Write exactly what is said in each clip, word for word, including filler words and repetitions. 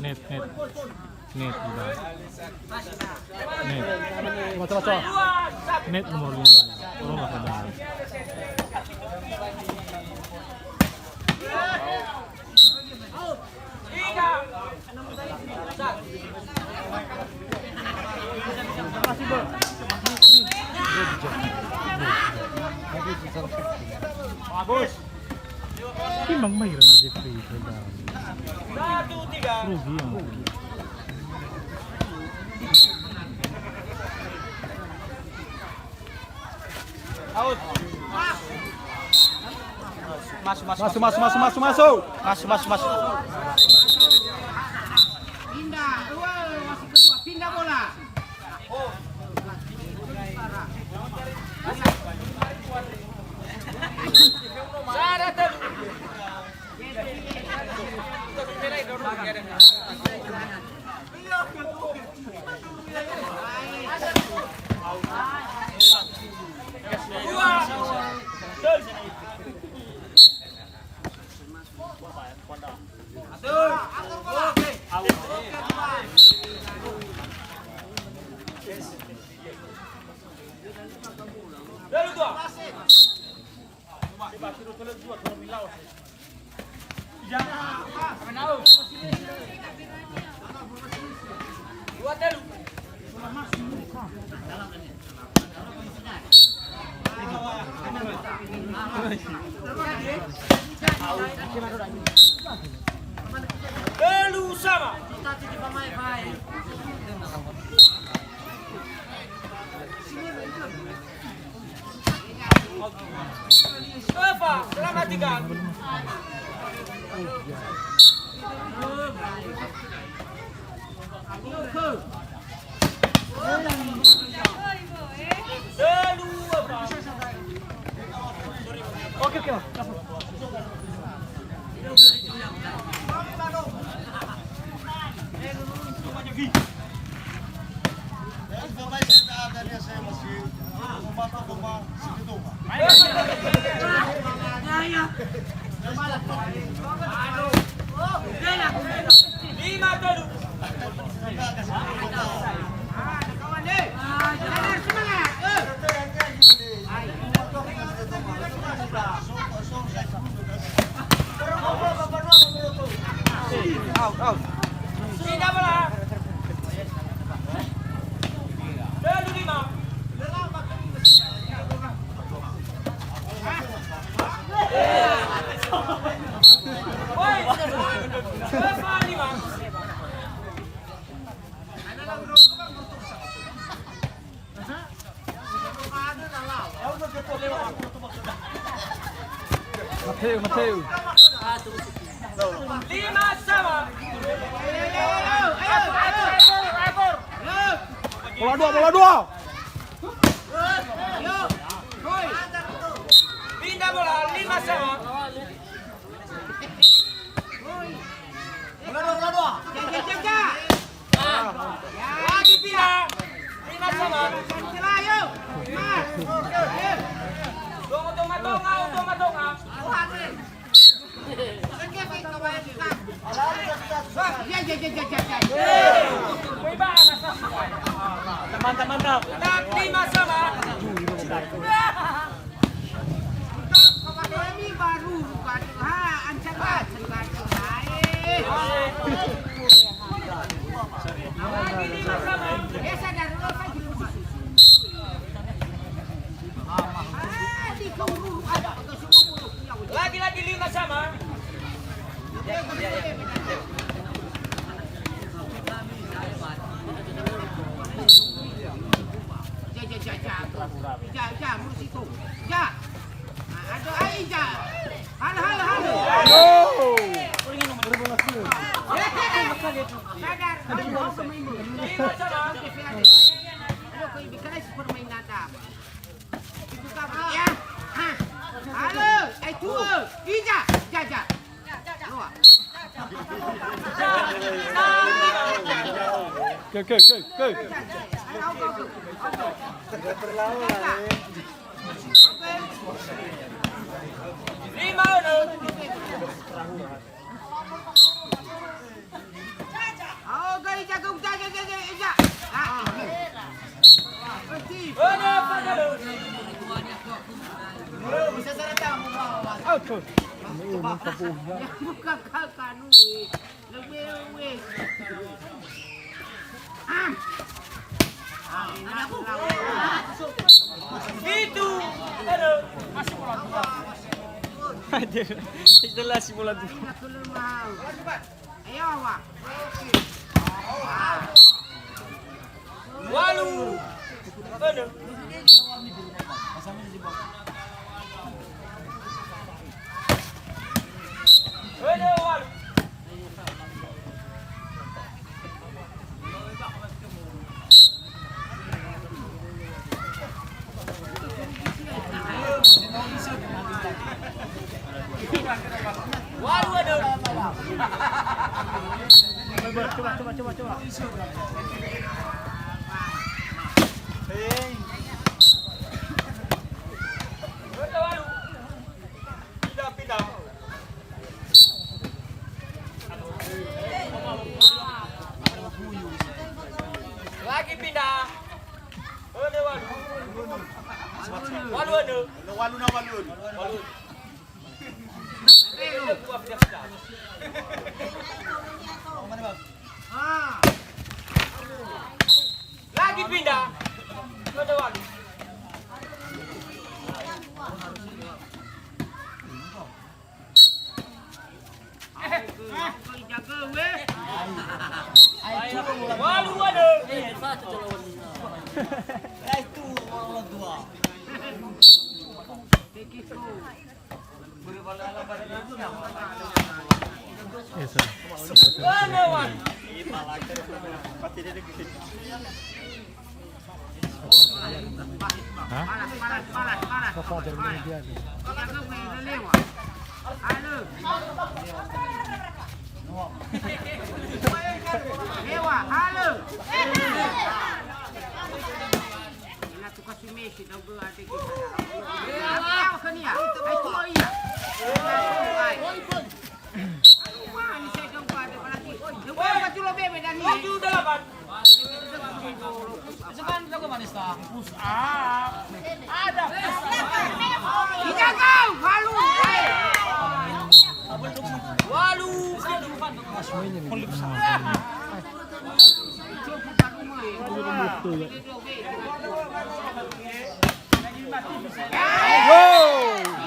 Net, net. Net, udah. Net. Baca, baca. Net nomor lima. Tolong, Pak, udah. Bagus. Timbang mai ira Jeffrey, rugi ya. Masuk, masuk, masuk, masuk, masuk. Masuk, masuk, masuk. Pindah, wah, masuk kedua, pindah bola. Telu sama. Eva, selamat tinggal. Out, out. Mateo, Mateo. Lima sama. Akur, akur, akur. Bola dua, bola dua. Pindah bola, lima sama. Bola dua, bola dua. Ja, ja, ja, ja. Lagi pindah. Lima sama. Celah, ayo. Mas. Tunggu, tunggu, tunggu, tunggu, tunggu. Mantap, mantap. Lima sama. Lagi-lagi lima sama. Ja, ja, ja, ja. Ja, ja, murus itu. Ja. Nah, aduh, ai, ja. Halo, halo, halo. Yo. Sadar. Aduh, kau ibu, karena si permainan ada. Ibu kamu, ya. Hah. Halo, ai, tuh. Ija, ja, ja. Oke, oke, oke, oke. Lima, enam. Oke, jago, jago, jago, jago. Ah. Betul. Oke. Ya, bukan kau kanu, eh. Lebih, weh. Ah. Itu. Aduh. Masih bola dua. Aduh. Jelas bola dua. Ayo, Wa. Walu. Enam. Enam, walu. Walu, enam. Coba, coba, coba, coba. Pindah, pindah. Lagi pindah. Walu, walu. Walu, walu, na walu. Walu. Lagi pindah. Walu, walu. Walu, walu. Hah? Apa ada main dia tu? Halo. Dewa, halo. Ina tuka si Messi, dau gua ada kita. Apa kau ni ya? Ai, tua iya. Ai. Aduh, wah, ini saya dong, ada apa lagi? Yang gua baju lo bebe dan ini. Tujuh delapan. Push up. Ada. Tiga kau, walu. Walu.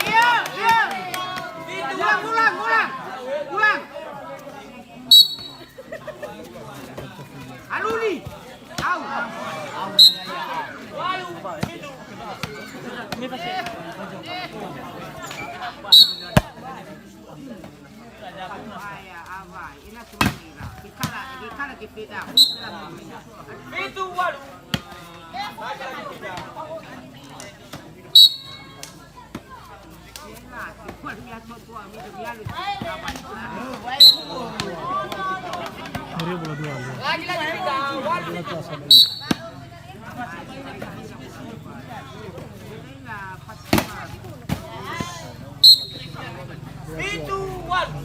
Iya, iya. Ulang, ulang, ulang. Ulang. Aluli. Au. Aya, awai. Ina semua ira. Kikala, kikala kipida. Itu walu. Lagi-lagi tiga, walu. Pitu, walu.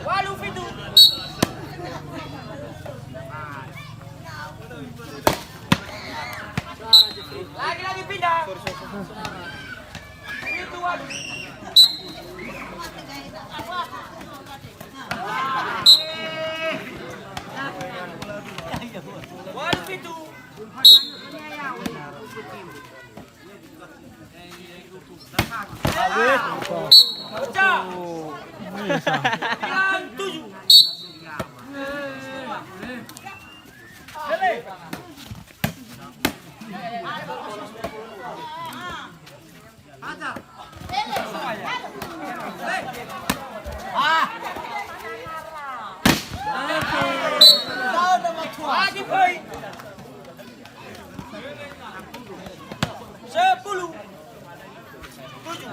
Walu, pitu. Lagi-lagi pindah. Pitu, walu. Walu, pitu. Pecah. Sembilan, tujuh. Lagi poin. Sepuluh. Tujuh.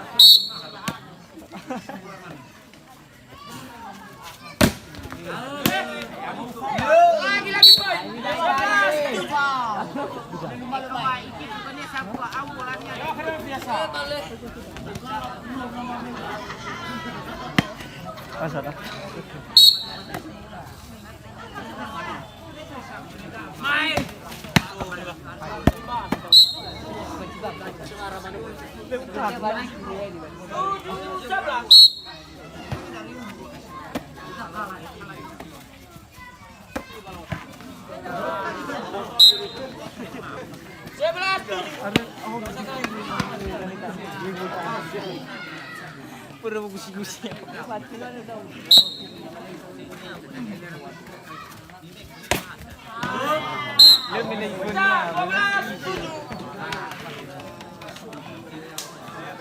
Pura gusi-gusi.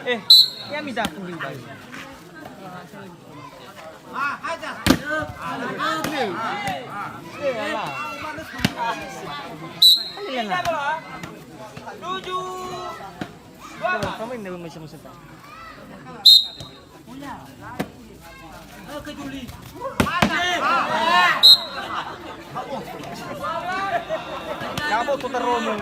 Eh, ya minta kulit. Tujuh. Kamu ini masih musim. Kamu tuh teromong.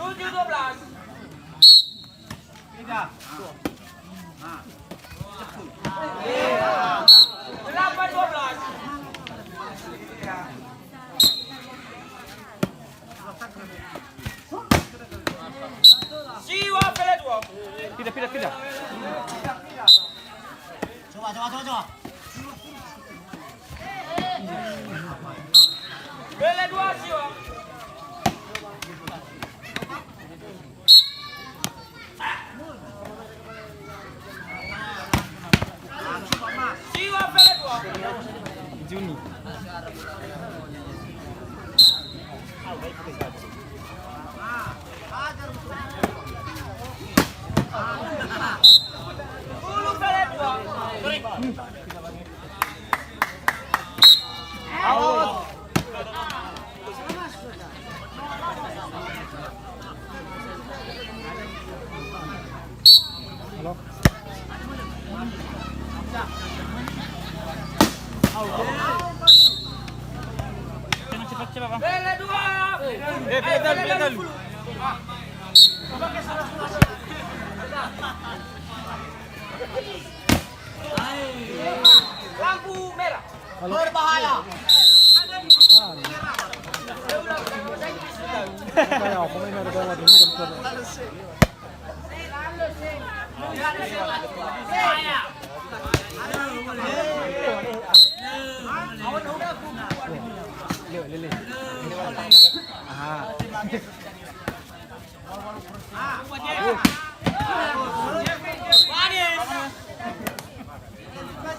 Tujuh dua belas. Delapan dua belas. Siwa pele dua. Pindah, pindah, pindah. Coba, coba, coba, coba. Pele dua, Siwa. Siwa pele dua. Juni. Bulu pele dua. Out. Halo. Bele dua. Eh, bele dalu, bele dalu. Lampu merah. Berbahaya. Aha.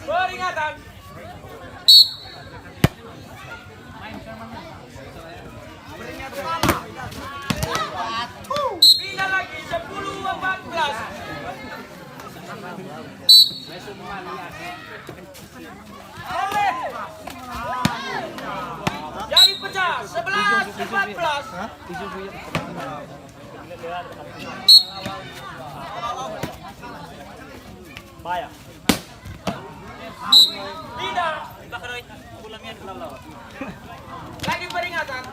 Peringatan. Pindah lagi, sepuluh empat belas. Jadi pecah, sebelas empat belas. Pindah. Lagi peringatan.